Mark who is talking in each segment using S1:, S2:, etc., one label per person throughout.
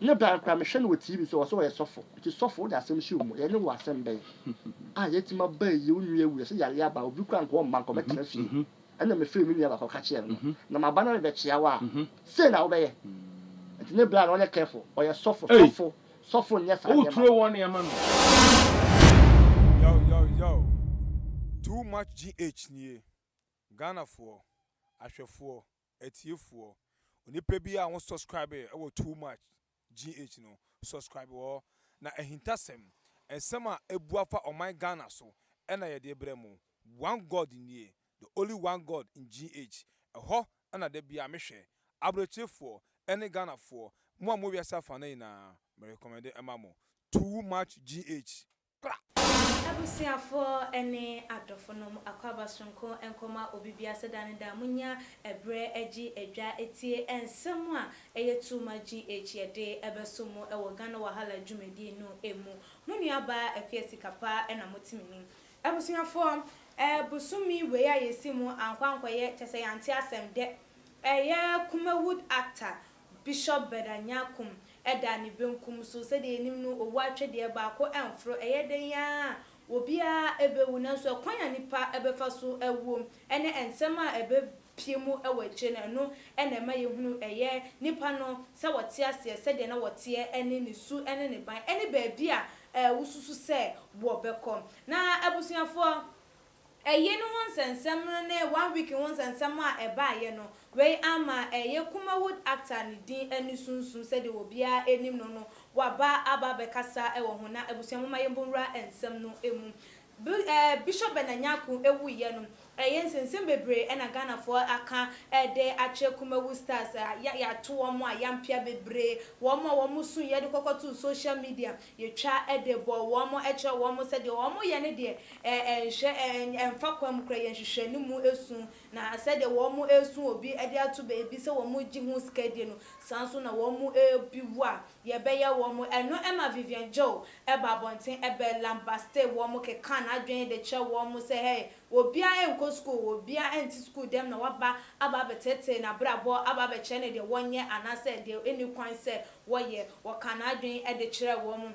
S1: Ne bra no koraa mehwɛ no wɔ TV so ɔsɛ ɔyɛ sɔfo. Nti sɔfo wode asɛm hyɛ wo mu yɛne wo asɛm bɛn a yɛatumi aba ayie wo nua awu yɛsɛ yareɛ aba obi koraa nka ɔmma nka ɔbɛtena fie ɛna mefrɛ me nua baako ka kyerɛɛ no no na maba na mebɛkyea wo a sei na wobɛyɛ nti ne bra no ɔnyɛ careful ɔyɛ sɔfo sɔfo sɔfo nyɛ saa nneɛma no.
S2: Yo yo yo too much GH nie Ghanafoɔ, ahwɛfoɔ, atiefoɔ, onipa biara a wo subscribe wɔ too much GH no subscribe wɔ hɔ na ahintasɛm, nsɛm a abu afa ɔman Ghana so na yɛde brɛ mo. One God nie, the only one God in GH, ɛhɔ na da biara mehwɛ. Abrokyerefoɔ ne Ghanafoɔ, mo a mowɔ wiase afanan nyinaa, me recommend ma mo. Too much GH. Kra!
S3: Abusuafoɔ ne adɔfonom, akwaaba soronko nkɔma obi biara sɛ daa ne daa monya ɛberɛ gye adwa tie nsɛm a ɛyɛ too much GH yɛde bɛso mo wɔ Ghana Wahala dwumadie no mu. Mo nua baa Akua Sikapa na mote m'anim. Abusuafoɔ, bosome wei a yɛsi mu ankɔ ankɔyɛ kyerɛ sɛ yɛante asɛm dɛ. Ɛyɛ Kumawood actor Bishop Bernard Nyarkom da ne benkum so. Sɛdeɛ yɛnim no, owu atwedeɛ baako mforo. Ɛyɛ dɛn ara a, obiara bɛwu. Nanso ɛkwan a nnipa bɛfa so awuo ne nsɛm a ɛbɛpue mu wɔ akyire no, ɛno na ɛma yɛhunu ɛyɛ nipa no sɛ ɔte aseɛ, sɛdeɛ na ɔteɛ ne ne su ne ne ban ne baabi a wosusu sɛ wɔbɛkɔ. Na abusuafoɔ, Ɛyi no ho nsɛnsɛm no ne one week ho nsɛnsɛm a ɛbaeɛ no, wei ama ɛyɛ Kumawood actor ne din ani sunsum sɛdeɛ obiara nim no no, waba aba abɛkasa wɔ ho. Na abusua momma yɛmmɔ nwura nsɛm no mu. Bishop Bernard Nyarko wuiɛ no, ɛyɛ nsɛnsɛm bebree na Ghanafoɔ aka de akyerɛ Kumawood stars a yɛato wɔn a yɛampea bebree, wɔn a wɔn su yɛde kɔkɔtoo social media, Yɛtwa de bɔ wɔn kyerɛ wɔn sɛ deɛ wɔyɛ no deɛ ɛnhwɛ ɛmfa kwan mu koraa, ɛyɛ nhwehwɛnimu su, na sɛdeɛ wɔresu obi de ato baabi sɛ wɔregye ho sika adie no, saa nso na wɔrebi wu a yɛbɛyɛ wɔn. Ɛno ma Vivian Joe ba abɔnten bɛ lambaste wɔn, keka n'adwene de kyerɛ wɔn sɛ hey, obiara nkɔ sukuu, obiara nte sukuu dɛm na waba aba abɛteetee n'abrabɔ, aba abɛkyerɛ no deɛ wɔnyɛ anaasɛ deɛ ɛnni kwan sɛ wɔyɛ, wɔka n'adwene de kyerɛ wɔn.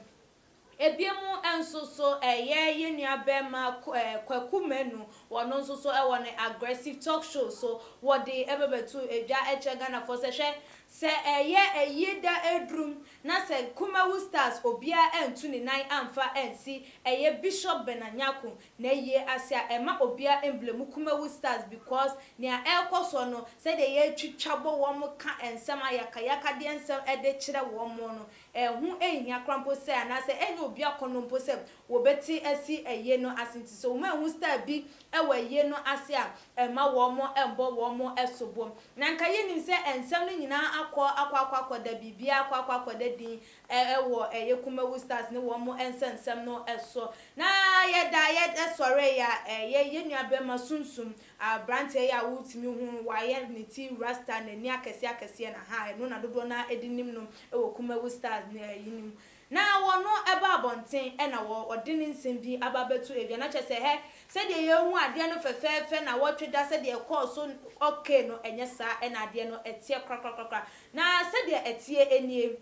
S3: Ebinom nso so ɛyɛ yɛn nua barima Kwaku Manu, ɔno nso so wɔ ne Aggressive Talk Show so, wɔde bɛbɛto dwa kyerɛ Ghanafoɔ sɛ hwɛ, sɛ ɛyɛ ayie da aduru na sɛ Kumawu Stars obiara antu ne nan amfa ansi ɛyɛ Bishop Bernard Nyarko N'ayie ase a ɛma obia mblemu Kumawu stars because nea ɛrekɔ soɔ no sɛdeɛ yɛretwitwa bɔ wɔn ka nsɛm ayakayakadeɛ nsɛm de kyerɛ wɔn no ɛho nhia koraa mpo sɛ anaasɛ ɛnyɛ obi akɔnnɔ mpo sɛ wɔbɛte asi ayie no ase nti sɛ wɔn anhu star bi wɔ ayie no ase a ɛmma wɔn mmɔ wɔn sobo na nka yɛnim sɛ nsɛm no nyinaa akɔ akɔ akɔ akɔda biribiara akɔ akɔ akɔda din wɔ ɛyɛ Kumawu Stars ne wɔn nsɛnsɛm no so. Na yɛda yɛ sɔree a ɛyɛ yɛn nua bɛrima Sunsum, abranteɛ yi a wotumi hu no wayɛ ne ti rasta, n'ani akɛseɛ akɛseɛ na ha ɛno na dodoɔ no ara de nim no wɔ Kumawu Stars ne ɛyi no mu. Na wɔno ba abɔnten na wɔ ɔde ne nsɛm bi aba abɛto adwa na kyerɛ sɛ hɛ sɛdeɛ yɛhu adeɛ no fɛfɛɛfɛ na wɔtwe da sɛdeɛ ɛkɔɔ so okay no ɛnyɛ saa na adeɛ no ɛteɛ korakorakorakora. Na sɛdeɛ ɛteɛ nie.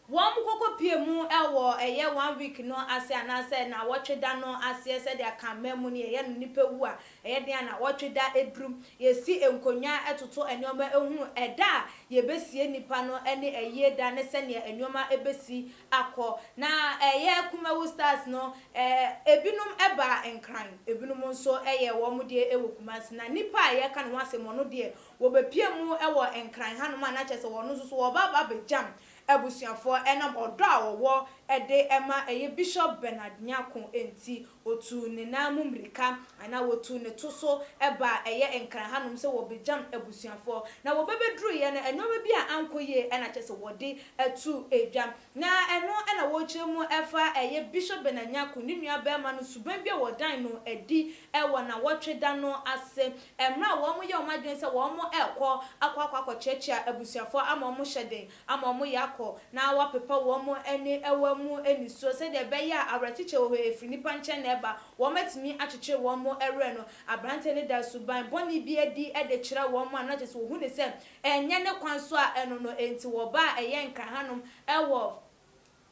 S3: Wɔn kɔkɔ pue mu wɔ ɛyɛ one week no ase anaasɛ naawɔtwe da no aseɛ sɛdeɛ Akanman mu no yɛyɛ no nipa wu a ɛyɛ den a naawɔtwe da duru yɛsi nkonnwa toto nnoɔma hunu ɛda a yɛbɛsie nipa no ne ayie da ne sɛdeɛ nnoɔma bɛsi akɔ na ɛyɛ Kumawu stars no ebinom baa Nkran ebinom nso yɛ wɔn deɛ wɔ Kumasi na nipa a yɛreka ne ho asɛm ɔno deɛ Wɔbɛpue mu wɔ Nkran hanom a na kyerɛ sɛ wɔn nso so wɔreba aba abɛgyam abusuafoɔ ɛnam ɔdɔ a wɔwɔ de ma ɛyɛ Bishop Bernard Nyarko nti wɔtuu ne nan mu mmirika anaa wɔtuu ne to so baa ɛyɛ Nkran hanom sɛ wɔbɛgyam abusuafoɔ. Na wɔbɛbɛduruiɛ no nnoɔma bi a ankɔ yie na kyerɛ sɛ wɔde atuu dwa. Na ɛno na wɔrekyerɛ mu ɛfa ɛyɛ Bishop Bernard Nyarko ne nua barima no suban bi a wɔdan no adi wɔ nawɔtwe da no ase mmerɛ a wɔn yɛ wɔn adwene sɛ wɔn rekɔ akɔ akɔ akɔkyeakyea abusuafoɔ ama wɔn hyɛ den ama wɔn yɛ akɔ na wɔapepa wɔn ani wɔ mu nisuo sɛdeɛ ɛbɛyɛ a awerɛkyekyɛ wɔ hɔ ɛfiri nnipa nkyɛn na ɛreba wɔn atumi akyekyere wɔn werɛ no, aberanteɛ no da suban bɔne bi adi de kyerɛ wɔn a na kyerɛ sɛ wɔhu no sɛ ɛnyɛ ne kwan so a ɛno no nti wɔba a ɛyɛ Nkran hanom wɔ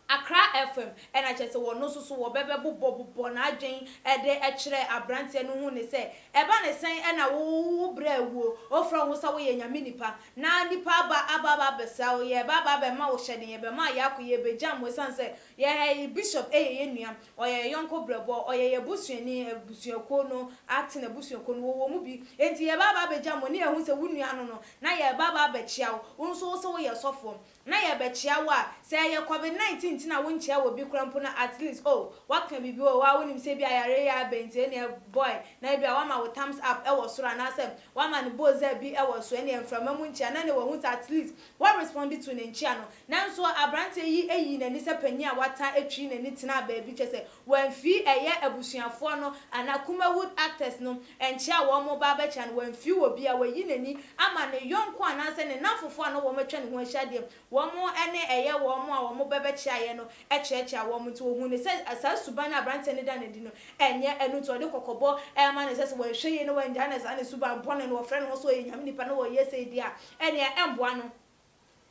S3: Accra FM na kyerɛ sɛ wɔno nso so wɔbɛbɛbobɔ bobɔ n'adwen de kyerɛ aberanteɛ no hu no sɛ ɛba ne sɛn na wo wo brɛ awuo wofrɛ wo ho sɛ woyɛ Nyame nipa na nipa aba aba aba abɛsra wo yɛba aba abɛma wo hyɛden yɛbɛma yɛakɔ yɛbɛgyam wo ɛsiane sɛ yɛ Bishop yɛ yɛn nua ɔyɛ yɛn yɔnko brɛboɔ ɔyɛ yɛn busuani abusuakuo no acting abusuakuo no wɔwɔ mu bi enti yɛba aba abɛgyam wo ne yɛhu sɛ wo nua no no na yɛba aba abɛkyea wo wo nso wo sɛ woyɛ sɔfoɔ Na yɛbɛkyea wo a, sɛ ɛyɛ covid 19 nti na wonkyea wɔ bi koraa mpo no at least oh woaka biribi oh woa wonim sɛ ebia yareɛ yi aba nti ɛneɛ boy na ebia woama wo thumbs up wɔ soro anaasɛ woama no boza bi wɔ so ɛneɛ mframa mu nkyea na ɛneɛ wahu sɛ at least woa respond to ne nkyea no. Nanso abranteɛ yi yii n'ani sɛ panyin a wata twii n'ani tenaa baabi kyerɛ sɛ wamfii ɛyɛ abusuafoɔ no anaa Kumawood actors no nkyea a wɔn ba abɛkyea no, wamfii wɔ biara, wayi n'ani ama ne yɔnko anaasɛ ne nnamfofoɔ a na wɔn atwa ne ho ahyia deɛ wɔn ne ɛyɛ wɔn a wɔn bɛbɛkyeaeɛ no kyeakyea wɔn nti wɔhuu no sɛ saa suban a aberanteɛ no da no adi no nyɛ, ɛno nti ɔde kɔkɔbɔ rema no sɛ sɛ wanhwɛ yie na wangyae no saa ne suban bɔne no, ɔfrɛ ne ho sɛ ɔyɛ Nyame nipa na ɔyɛ sei deɛ a ɛneɛ ɛmboa no.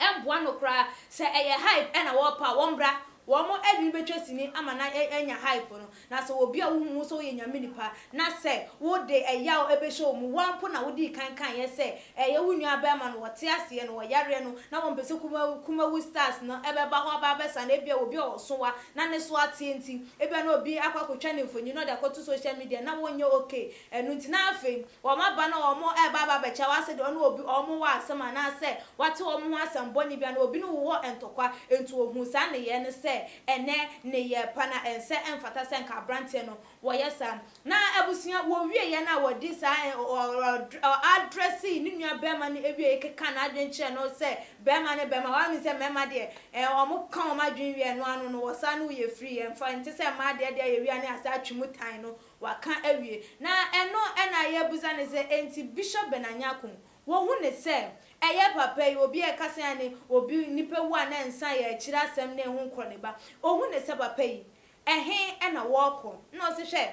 S3: Ɛmboa no koraa. Sɛ ɛyɛ hype na wɔpɛ a, wɔmbra. Wɔn de no bɛtwa sini ama no anya hype no. Na sɛ obi a wohu wo sɛ woyɛ Nyame nipa, na sɛ wode ɛyaw bɛhyɛ wo mu, wo ara mpo na wodii kan kaeɛ sɛ ɛyɛ wo nua barima no, ɔte aseɛ no, ɔyareɛ no, na wɔmpɛ sɛ Kumawu stars no bɛba hɔ aba abɛsa no, ebia obi a ɔso wa na ne so ateɛ nti, ebia na obi akɔ akɔtwa ne mfonyin na ɔde akɔto social media na wonyɛ okay, ɛno nti na afei Wɔn aba na wɔn reba aba abɛkyɛ wo asɛ deɛ ɔne obi wɔn wɔ asɛm anaasɛ wate wɔn ho asɛm bɔne bi anaa obi ne wo wɔ ntɔkwa nti ɔhuu saa nneyɛɛ no sɛ ɛnɛ nneyɛɛ pa na ɛnsɛ ɛmfata sɛ nka abranteɛ no wɔyɛ saa. Na abusua wɔwieɛ no a wɔde saa ɔ addressee ne nua bɛɛma no wieɛ keka n'adwene kyerɛɛ no sɛ bɛɛma ne bɛɛma wɔn sɛ mɛɛma deɛ ɛɛ wɔn ka wɔn adwene wie ɛno ano no wɔsan ne wo yɛ free ɛmfa ɛnte sɛ mmaa deɛ deɛ yɛwie a ne asa atwe mu tan no Waka awie. Na ɛno na yɛrebisa no sɛ, enti Bishop Bernard Nyarko, wohu no sɛ ɛyɛ papa yi, obi a ɛka sɛ ane obi nipa wu a na nsa yɛ akyire asɛm ne ɛho nkorɔ ne ba, ohu no sɛ papa yi, ɛhe na wɔrekɔ? Na ɔse hwɛ,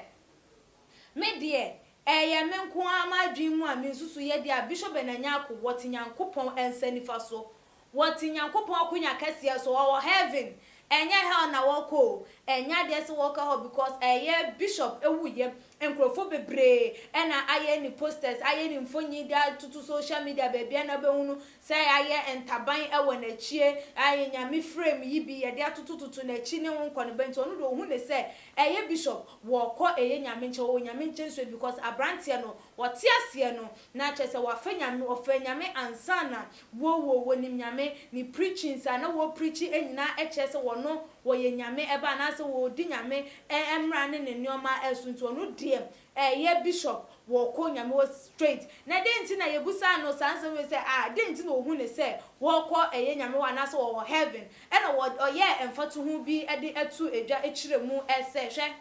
S3: me deɛ, ɛyɛ me nko ara m'adwene mu a me nsusuiɛ deɛ a Bishop Bernard Nyarko, wɔte Nyankopɔn nsa nifa so, Wɔte Nyankopɔn akonya kɛseɛ so, wɔwɔ heaven, ɛnyɛ hell na wɔkɔ o, ɛnyɛ adeɛ sɛ wɔkɔ hell because ɛyɛ bishop wuiɛ, nkurɔfoɔ bebree na ayɛ ne posters, ayɛ ne mfonyin de atoto social media baabiara na wobɛhunu sɛ ayɛ ntaban wɔ n'akyie, ayɛ Nyame frame yi bi yɛde atotototo n'akyi ne ho nkɔneba nti ɔno deɛ ɔhu ne sɛ ɛyɛ bishop, wɔkɔ ɛyɛ Nyame nkyɛn, wɔwɔ Nyame nkyɛn so because abranteɛ no Wɔte aseɛ no, na kyerɛ sɛ wafa Nyame, ɔfaa Nyame ansa na wɔwoo, wɔnim Nyame, ne preachings a na wɔpreachi nyinaa kyerɛ sɛ wɔno wɔyɛ Nyame ba anaasɛ wɔredi Nyame mmra ne ne nnoɔma so, nti ɔno deɛ ɛyɛ bishop, wɔkɔ Nyame hɔ straight. Na dɛn nti na yɛbusaa no saa nsɛm wei sɛ ah dɛn nti na ɔhu no sɛ wɔkɔ ɛyɛ Nyame hɔ anaasɛ wɔwɔ heaven, ɛna ɔyɛɛ mfatoho bi de too dwa kyerɛ mu sɛ hwɛ,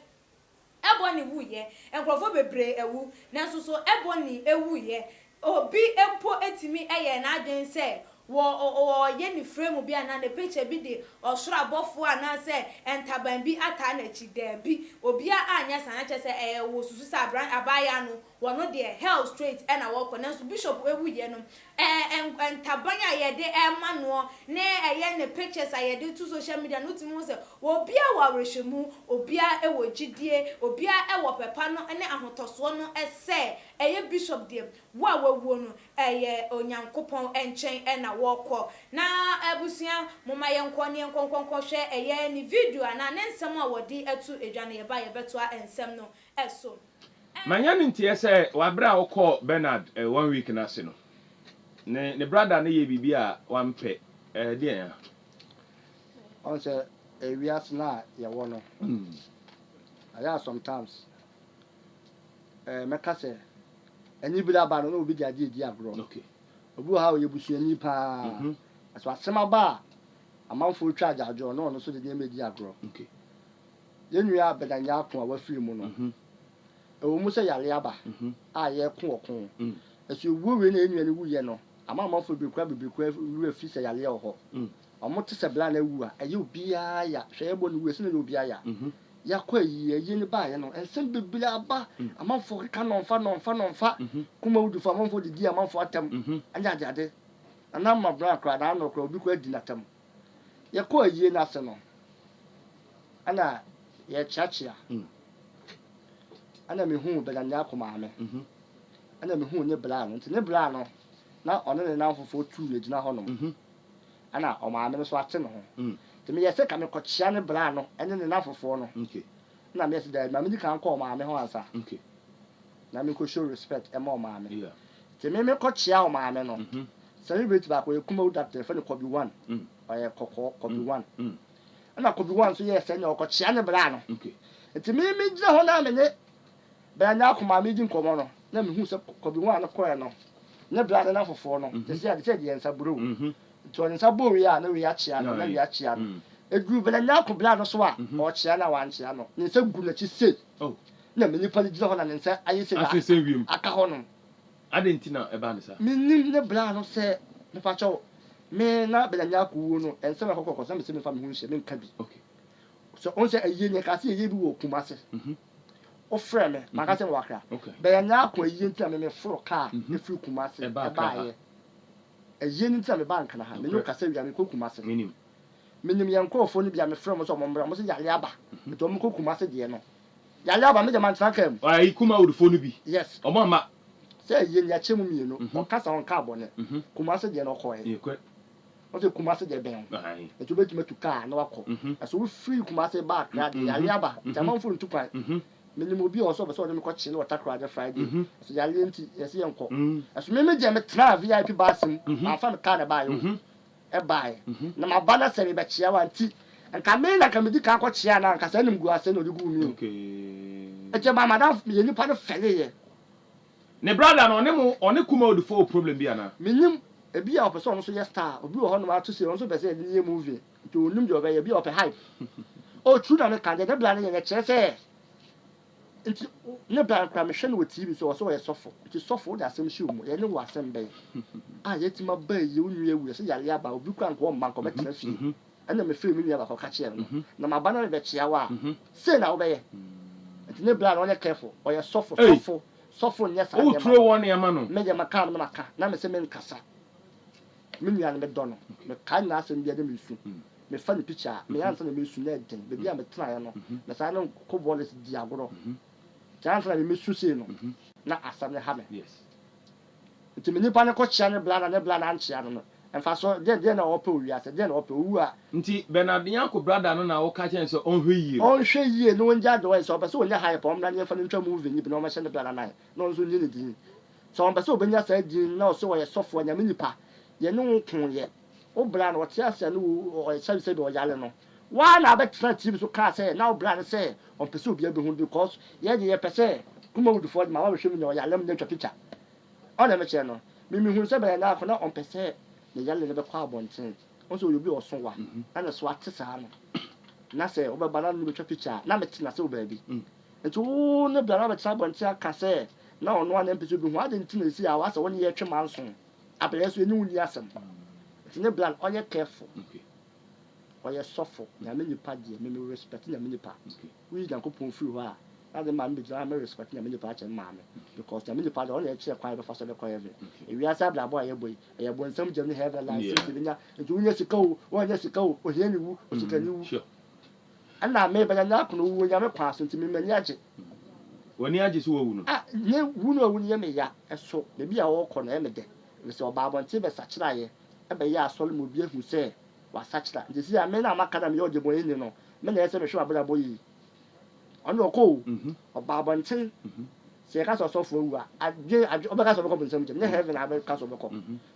S3: Ebony wuiɛ. Nkurɔfoɔ bebree awu. Nanso so Ebony wuiɛ? Obi mpo tumi yɛɛ n'adwene sɛ wɔ ɔreyɛ ne frame bi anaa ne picture bi de ɔsoro abɔfoɔ anaasɛ ntaban bi ataa n'akyi. Daabi, obiara anyɛ saa. Na kyerɛ sɛ ɛyɛ wɔsusu sɛ abran abaayewa no Wɔno deɛ hell straight na wɔkɔ nanso bishop wuiɛ no ɛɛ ntaban a yɛde ɛma noɔ ne ɛyɛ ne pictures a yɛde to social media no wotumi hu sɛ obiara wɔ awerɛhyɛmu, obiara wɔ gyidie, obiara wɔ pɛpa no ne ahotɔsoɔ no sɛ ɛyɛ bishop deɛ wo a wawuo no ɛyɛ Onyankopɔn nkyɛn na wɔkɔ. Na abusua momma yɛnkɔ ne yɛnkɔ nkɔ nkɔhwɛ ɛyɛ ne video anaa ne nsɛm a wɔde to dwa no yɛba a yɛbɛtoa nsɛm no so.
S4: Manya ne nteɛ sɛ wɔ aberɛ a wokɔɔ Bernard one week no ase no, ne ne brada no yɛɛ biribi a wampɛ. Ɛdeɛn a?
S1: Ɔhu sɛ ewiase no a yɛwɔ no, ayɛ a sometimes eh, mɛka sɛ anibere aba no na obi de adeɛ redi agorɔ.
S4: Okay.
S1: Obi wɔ ha a ɔyɛ busuani paa, nanso asɛm aba a amanfoɔ retwa agyaadwoɔ na ɔno nso de nneɛma redi agorɔ.
S4: Okay.
S1: Yɛn nua Bernard Nyarko a wafiri mu no, ɛwɔ mu sɛ yare aba a yɛreko ɔko, nanso ewuo wei na yɛn nua no wuiɛ no ama amanfoɔ bebree koraa bebree koraa werɛ afi sɛ yareɛ wɔ hɔ. Wɔte sɛ bere a na awu a, ɛyɛ obiara ya. Hwɛ yɛbɔ no wu, ɛsɛ na ɛyɛ obiara ya. Yɛakɔ ayie, ayie no baeɛ no, nsɛm bebree aba, amanfoɔ keka nɔnfa nɔnfa nɔnfa, Kumawudufo amanfoɔ didi amanfoɔ atɛm, ɛne adeade. Nana Ama Brown koraa, n'ano koraa, obi koraa di n'atɛm. Yɛkɔɔ ayie no ase no, ɛna yɛrekyeakyea, ɛna mehuu Bernard Nyarko maame, ɛna mehuu ne bra no, nti ne bra no, na ɔne ne nnamfofoɔ tuu yɛgyina hɔnom. Ɛna ɔmaame no nso ate ne ho. Nti meyɛɛ sɛ ka mekɔkyea ne bra no ne ne nnamfofoɔ no. Ɛna meyɛɛ sɛ daabi, ma medi kan nkɔ ɔmaame hɔ ansa na menkɔ show respect ma ɔmaame. Nti me mekɔkyea ɔmaame no, celebrity baako, ɔyɛ Kumawu doctor, yɛfrɛ no Kobe One, ɔyɛ kɔkɔɔ, Kobe One. Ɛna Kobe One nso yɛɛ sɛ nea ɔkɔkyea ne bra no. Nti me megyina hɔ na me ne Bɛyɛ nyarko maa meredzi nkɔmbɔ no, na muhun sɛ Kɔbi a no kɔe no, ne bra ne n'afofor no, sesei adze sɛ yɛdze hɛn nsa borow. Ntsi ɔdze nsa bɔɔ wie a, na wei akyea no, na wei akyea no. Edur Bɛyɛ nyarko bra no so a, ɔrekyea no a ɔannkyea no, ne nsa gu n'ekyir sei. Nna me nyimpa no gyina hɔ na ne nsa ayɛ sei na aka hɔ nom.
S4: Adɛn nti na ɛbaa no saa?
S1: Minnyim ne bra no sɛ, mepakyɛw, me na Bɛyɛ nyarko wuo no, nsɛm a ɛkɔkɔkɔ so na mese memfa me ho nhyɛ, menka bi. Sɛ ɔhu sɛ ayie no, yɛkaa sɛ yɛyɛ bi wɔ Kumase. Wofrɛɛ me, manka sɛ mewɔ Accra. Bɛyɛ nyɛ ako ayie nti na me meforo kaa firi Kumase baeɛ. Ayie no nti na mebaa Nkran ha. Me ne wo kasa wie a, mekɔ Kumase. Menim yɛn nkorɔfoɔ no bi a mefrɛ wɔn sɛ wɔmmra, wɔn se yare aba nti wɔnkɔ Kumase deɛ no. Yare aba, me deɛ mantena kaa mu.
S4: Ayi Kumawoodfoɔ no bi,
S1: Yes.
S4: wɔn amma.
S1: Sɛ ayie no yɛakyɛ mu mmienu, ɔkasa ɔnkaa bɔne. Kumase deɛ no ɔkɔeɛ. Wɔn sɛ Kumasi deɛ ɛbɛn wo nti wobɛtumi atu kaa na wakɔ. Ɛso wofiri Kumasi ba Accra deɛ yareɛ aba nti amanfoɔ ntu kwan. Menim obi a ɔsɛ ɔpɛ sɛ ɔde me kɔ Kyele wɔ Takoradi Friday ɛso yareɛ nti yɛse yɛnkɔ. Ɛso me me deɛ metenaa VIP bus mu mamfa me kaa na ɛbaeɛ o ɛbaeɛ na maba na sɛ mebɛkyea wo a nti nka me na nka medi kan kɔkyea no a nka saa animguaseɛ na ɔde guu me o. Nti ɛmaa madamfo meyɛ nipa no fɛreeɛ.
S4: Ne brother no ɔne mo ɔne Kumawood fo wɔ problem bi anaa?
S1: Mennim, ebia ɔpɛ sɛ ɔno nso yɛ star, obi wɔ hɔnom a to sei ɔno nso pɛ sɛ yɛde no yɛ movie nti ɔnnim deɛ ɔbɛyɛ, ebia ɔpɛ hype. Oh true na meka deɛ ne bra no yɛ no ɛkyerɛ sɛ nti ne bra no koraa mehwɛ no wɔ TV so ɔsɛ ɔyɛ sɔfo nti sɔfo wode asɛm hyɛ wo mu yɛne wo asɛm bɛn a yɛatumi aba ayie wo nua awu yɛsɛ yareɛ aba obi koraa nka ɔmma nka ɔbɛtena fie Ɛnna mefrɛɛ me nua baako ka kyerɛɛ no no, na maba na mebɛkyea wo a, sei na wobɛyɛ. Nti ne bra no ɔnyɛ careful, ɔyɛ sɔfo, sɔfo, sɔfo nyɛ saa nneɛma
S4: no. nneɛma no.
S1: Me deɛ maka no na maka, na mese menkasa. Me nua no medɔ no, mekae n'asɛm biara na mesu. Mefa ne picture a, me ansa na mesu na ɛden. Baabi a metenaeɛ no, mesan ne kɔ bɔɔles di agorɔ. Nti ansa na me mesu sei no, na asɛm no ha me. Nti me nipa no kɔkyea ne bra na ne bra no ankyea no no, mfasoɔ deɛn deɛn na ɔpɛ wɔ wiase, deɛn na ɔpɛ, owu a.
S4: Nti Bernard Nyarko brada no na woka kyerɛ no sɛ ɔnhwɛ yie no?
S1: Ɔnhwɛ yie na ɔngyae deɛ ɔyɛ, sɛ ɔpɛ sɛ ɔnya hype a ɔmmra na yɛmfa no ntwa movie no bi na ɔmmɛhyɛ ne bra no anan na ɔno nso nnye ne din. Sɛ ɔmpɛ sɛ ɔbɛnya saa din no na ɔse ɔyɛ sɔfoɔ a, Nyame nipa, yɛne wo nkoeɛ. Wo bra no ɔte ase a ne wo ɔyɛ sɛbi sɛbi ɔyare no, wo ara na abɛtena TV so kaa sɛ na wo bra no sɛ ɔmpɛ sɛ obiara bɛhu no because yɛn deɛ yɛpɛ sɛ Kumawoodfoɔ de ma wabɛhwɛ mu nea ɔyare mu na atwa picture. Ɔna mekyerɛ no, me mehunu sɛ bɛyɛ n'ako na ɔmpɛ sɛ ne yare no bɛkɔ abɔnten. Wohu sɛ ɔyɛ obi a ɔso wa na ne so ate saa no, na sɛ wobɛba na ne bɛtwa picture a, na mete n'ase wɔ baabi. Nti wo ne bra no abɛtena abɔnten aka sɛ na ɔno ara na ɛmpɛ sɛ obi hu, adɛn nti na ɛsi a woasɛ wo ne yɛtwe manso, abɛyɛ so yɛne wo nni asɛm. Nti ne bra no ɔnyɛ careful. Ɔyɛ sɔfo, Nyame nipa deɛ me me respect Nyame nipa. Woyi Nyankopɔn firi hɔ a, na de maame bɛgyina hɔ a me respect Nyame nipa akyɛn me maame because Nyame nipa deɛ ɔno na ɛkyerɛ kwan a yɛbɛfa so bɛkɔ heaven. Ewiase abrabɔ a yɛbɔ yi, ɛyɛ bonsam gyam ne heaven line sɛ yɛbɛnya, nti wonya sika o, woannya sika o, ohiani wu, osikani wu. Ɛna me bɛnya Nyarko no ɔwu Onyame kwan so nti me m'ani agye.
S4: W'ani agye sɛ wawu no?
S1: Ah, ne wu no a wawu no yɛ me ya, ɛso baabi a ɔrekɔ no ɛyɛ me dɛ, efisɛ ɔbaa abɔnten bɛsakyeraeɛ, ɛbɛyɛɛ asɔre ma obi ahu sɛ wasakyera. Nti seesei a me na maka na meyɛ ɔdebɔneyɛni no, me na ɛsɛ sɛ mehwɛ m'abrabɔ yie. Ɔno ɔkɔ o, ɔba abɔnten. Sɛ yɛka sɛ ɔsɔfo awu a, adwen adwen wobɛka sɛ ɔbɛkɔ bonsam gyam, nyɛ heaven na wobɛka sɛ ɔbɛkɔ.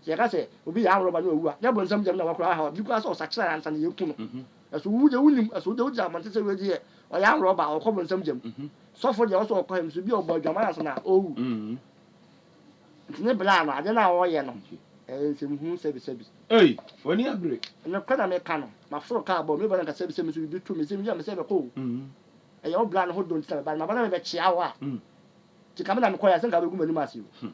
S1: Sɛ yɛka sɛ obi yɛ armed robber na wawu a, nyɛ bonsam gyam na wakɔ aha, bi koraa sɛ ɔsakyera ansa na yɛku no. Ɛso wu deɛ wonim, ɛso wo deɛ wogyina abɔnten sɛ wei deɛ ɔyɛ armed robber, ɔkɔ bonsam gyam. Sɔfo deɛ ɔsɛ ɔkɔ heaven, so bi a ɔbɔ adwaman ansa na ɔrewu. Nti ne bra no, ade no a ɔreyɛ no, ɛyɛ nsɛmhunu sɛbisɛbi.
S4: Ei, w'ani abere.
S1: Nokorɛ na meka no, maforo kaa bɔ, meba no nka sɛbisɛbi nso biribi to me, sɛ mewia me sɛ mɛkɔ o. Ɛyɛ wo bra no ho dɔ nti na meba no, maba na mebɛkyea wo a, nti ka me na mekɔeɛ a, sɛ nka wobɛgu m'anim ase o.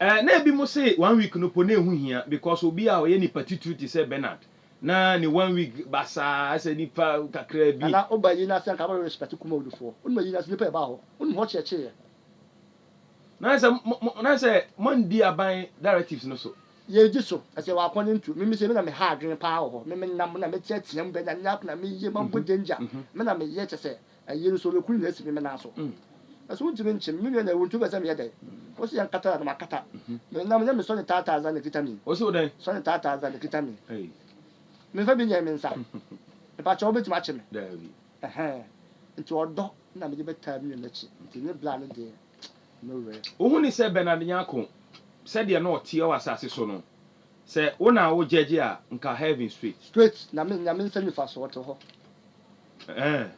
S4: Eh, na ebinom se one week no po na ɛho hia because obi a ɔyɛ nipa titiriw te sɛ Bernard. Na ne one week basaa sɛ nipa kakraa bi.
S1: Nana woba ayi no ase anka wobɛ respect Kumawood foɔ. Wonim ayi no ase nipa ɛbaa hɔ. Wonim hɔ kyeɛkyeeɛ.
S4: Na sɛ mo mo na sɛ moandi aban directives no so.
S1: Yɛdi so. Ɛsɛ yɛwɔ akɔne ntu. Me me sei me na me ha adwene paa wɔ hɔ. Me me nam na me teatea mu bɛ na nyako na me yɛ mabɔ danger. Me na me yɛ kyɛsɛ Ayie no so ɔbɛku ne nyinaa asi me me nan so. Nanso wontumi nkye me. Me nua na awu nti wopɛ sɛ meyɛ dɛn? Wose yɛnkata na makata. Menam nyɛ me sɔne taataa dza na ɛkita me yi.
S4: Wose wo dɛn?
S1: Sɔne taataa dza na ɛkita me yi. Memfa bi nyɛɛ me nsa. Mepakyɛw wobɛtumi akye me?
S4: Daabi.
S1: Ɛhɛn. Nti ɔdɔ na mede bɛtaa me nua no akyi. Nti ne bra no deɛ, no werɛ.
S4: Wohu no sɛ Bernard Nyarko, sɛdeɛ na ɔteɛ wɔ asase so no, sɛ wo na wo judge a, nka heaven straight.
S1: Straight, na me Nyame nsa nifa so ɔte hɔ.
S4: Ɛɛ.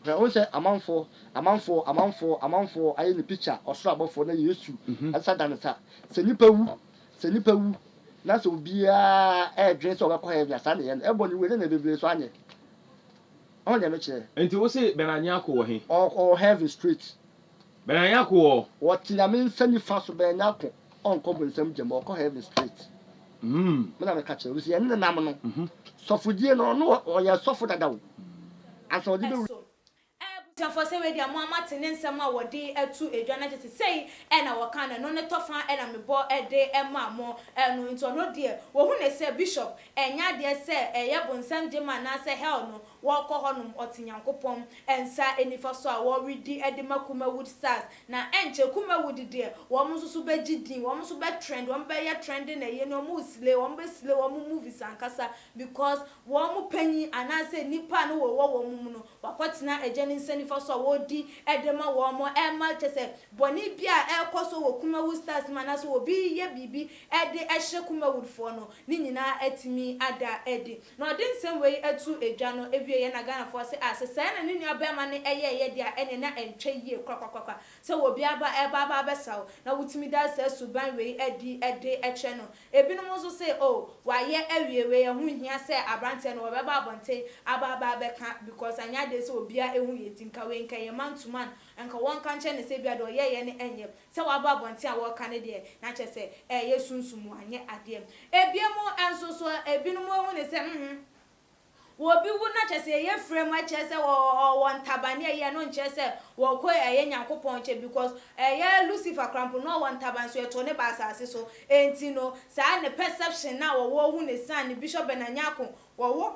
S1: Hwɛ, wohu sɛ amanfoɔ, amanfoɔ, amanfoɔ, amanfoɔ ayɛ ne picture, ɔsoro abɔfoɔ na Yesu nsa da ne nsa. Sɛ nipa wu, sɛ nipa wu, na sɛ obiara ɛredwene sɛ ɔbɛkɔ heaven a, saa na ɛyɛ no. Ɛbɔ ne wu, ɛdɛn na bebree nso anyɛ? Wohu deɛ mekyerɛ?
S4: Nti wo se Bernard Nyarko wɔ he?
S1: Ɔwɔ heaven straight.
S4: Bernard Nyarko wɔ.
S1: Ɔte Nyame nsa nifa so, Bernard Nyarko ɔnkɔ bonsam gya mu, ɔkɔ heaven straight. Me na meka kyerɛ wo, sɛ yɛne no nam no, sɔfodie no, ɔno ɔyɛ sɔfo dada o, ansa ɔde bɛwura.
S3: So abusuafoɔ sɛ wei deɛ mo a moate ne nsɛm a wɔde ato dwa no kyerɛ sɛ sei na wɔka no, ɛno ne tɔfa na mebɔ de maa mo no, nti ɔno deɛ wɔhu no sɛ bishop ɛnyɛ adeɛ sɛ ɛyɛ bonsam gyema anaasɛ hell no wɔkɔ hɔ nom, ɔte Nyankopɔn nsa nifa so a wɔredi de ma Kumawood stars, na ɛnkyɛ Kumawood deɛ wɔn nso so bɛgye din, wɔn nso bɛ trend, wɔn bɛyɛ trending ɛyɛ no, wɔn reslay, wɔn bɛ slay wɔn movies ankasa because wɔn panyin anaasɛ nipa a na wɔwɔ wɔn mu no wakɔtena Agya no nsa nifa so a wɔredi de ma wɔn, ɛma kyerɛ sɛ bɔne bi a ɛrekɔ so wɔ Kumawood stars mu anaasɛ obi reyɛ biribi de hyɛ Kumawood foɔ no, ne nyinaa atumi ada adi. Na ɔde nsɛm wei to dwa no wieɛ na Ghanafoɔ se ah sɛ saa na ne nua barima no yɛeɛ deɛ a ɛneɛ na ɛntwa yie korakorakorakora sɛ obi aba ɛreba aba abɛsa wo na wotumi da saa suban wei adi de kyerɛ no. Ebinom nso se oh wayɛ awie wei ɛho nhia sɛ abranteɛ no wɔbɛba abɔnten aba aba abɛka because anyɛ adeɛ sɛ obiara ɛhu yɛ nti nka wei nka ɛyɛ man to man nka wɔnka nkyerɛ no sɛ ebia deɛ ɔyɛeɛ no ɛnyɛ Sɛ waba abɔnten a wɔreka no deɛ, na kyerɛ sɛ ɛyɛ sunsum mu, anyɛ adeɛ. Ebinom nso so, ebinom ahu no sɛ, mm, obi wu na kyerɛ sɛ yɛyɛ frɛ mu ɛkyerɛ sɛ ɔwɔ ntaban ne ɛyɛ no nkyerɛ sɛ wɔkɔ ɛyɛ Nyankopɔn nkyɛn because ɛyɛ Lucifer koraa mpo na ɔwɔ ntaban so yɛtoo no baa asase so. Enti no, saa ne perception no a wɔwɔ hu no sane Bishop Bernard Nyarko wɔwɔ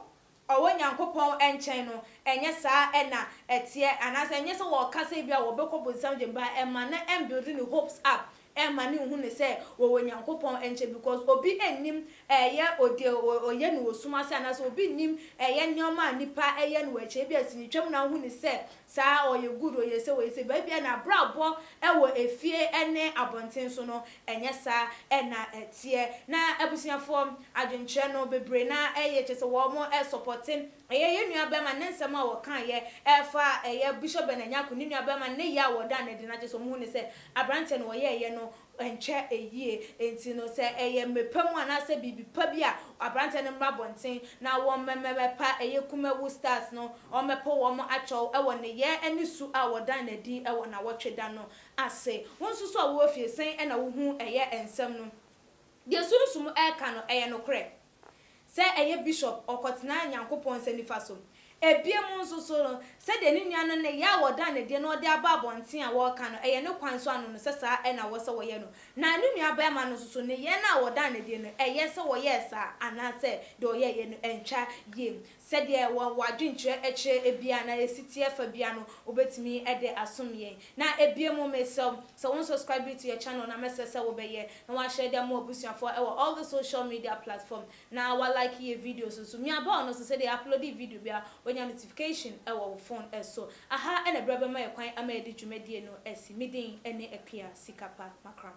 S3: ɔwɔ Nyankopɔn nkyɛn no, ɛnyɛ saa na ɛteɛ, anaasɛ ɛnyɛ sɛ wɔka sɛ ebia wɔbɛkɔ bonsam gyem but ɛma no ɛmbuild ne hopes up, ɛmma no nhu no sɛ wɔwɔ Nyankopɔn nkyɛn because obi nnim ɛyɛ deɛ ɔyɛ no wɔ sum ase anaasɛ obi nnim ɛyɛ nneɛma a nipa ɛyɛ no wɔ akyire, ebia sinitwam na wohu no sɛ saa ɔyɛ good ɔyɛ sei ɔyɛ sei but ebia n'abrabɔ wɔ efie ne abɔnten so no Ɛnyɛ saa na ɛteɛ. Na abusuafoɔ adwenkyerɛ no bebree no ara yɛ kyerɛ sɛ wɔn sɔpɔte ɛyɛ yɛn nua bɛrima ne nsɛm a wɔkaeɛ ɛfa ɛyɛ Bishop Bernard Nyarko ne nua bɛrima ne yɛ a wɔdaa no adi no akyerɛ sɛ wɔn hu no sɛ abranteɛ no wɔyɛɛyɛ no nkyɛ yie nti no sɛ ɛyɛ mmepa mu anaasɛ biribi pa bi a abranteɛ no mmra abɔnten na wɔn mmɛmɛpa ɛyɛ Kumawu stars no wɔn mmɛpo wɔn akyɛw ɛwɔ nneyɛɛ ne su a wɔdaa no adi ɛwɔ nawɔtwe da no ase. Wo nso so a wowɔ fie, sɛn na wohu ɛyɛ nsɛm no? Deɛ Sunsum reka no, ɛyɛ nokorɛ? Sɛ ɛyɛ bishop, ɔkɔtena Nyankopɔn nsa nifa so. Ebiem nso so no, sɛdeɛ ne nua no nneyɛɛ a wɔdaa no adie na ɔde aba abɔnten a wɔreka no, ɛyɛ ne kwan so ano no, sɛ saa na ɛwɔ sɛ wɔyɛ no. Na ne nua barima no nso so, nneyɛɛ no a wɔdaa no adie no, ɛyɛ sɛ wɔyɛɛ saa anaasɛ deɛ ɔyɛeɛ no antwa yie. Sɛdeɛ wɔ w'adwenkyerɛ kyerɛ biara anaa ɛsi teɛ fa biara no, wobɛtumi de asom yɛn. Na ebia mu mesrɛ wo sɛ wo nsubscribe to yɛ channel na mɛsrɛ sɛ wo bɛyɛ na wa share de ama w'abusuafoɔ ɛwɔ all the social media platform na wa like yɛ videos nso mia bell no so sɛdeɛ yɛ upload video biara wanya notification ɛwɔ wo phone so. Aha ɛna berɛ bɛma yɛ kwan ama yɛde dwumadie no asi. Me din ɛne Akua Sikapa Makram.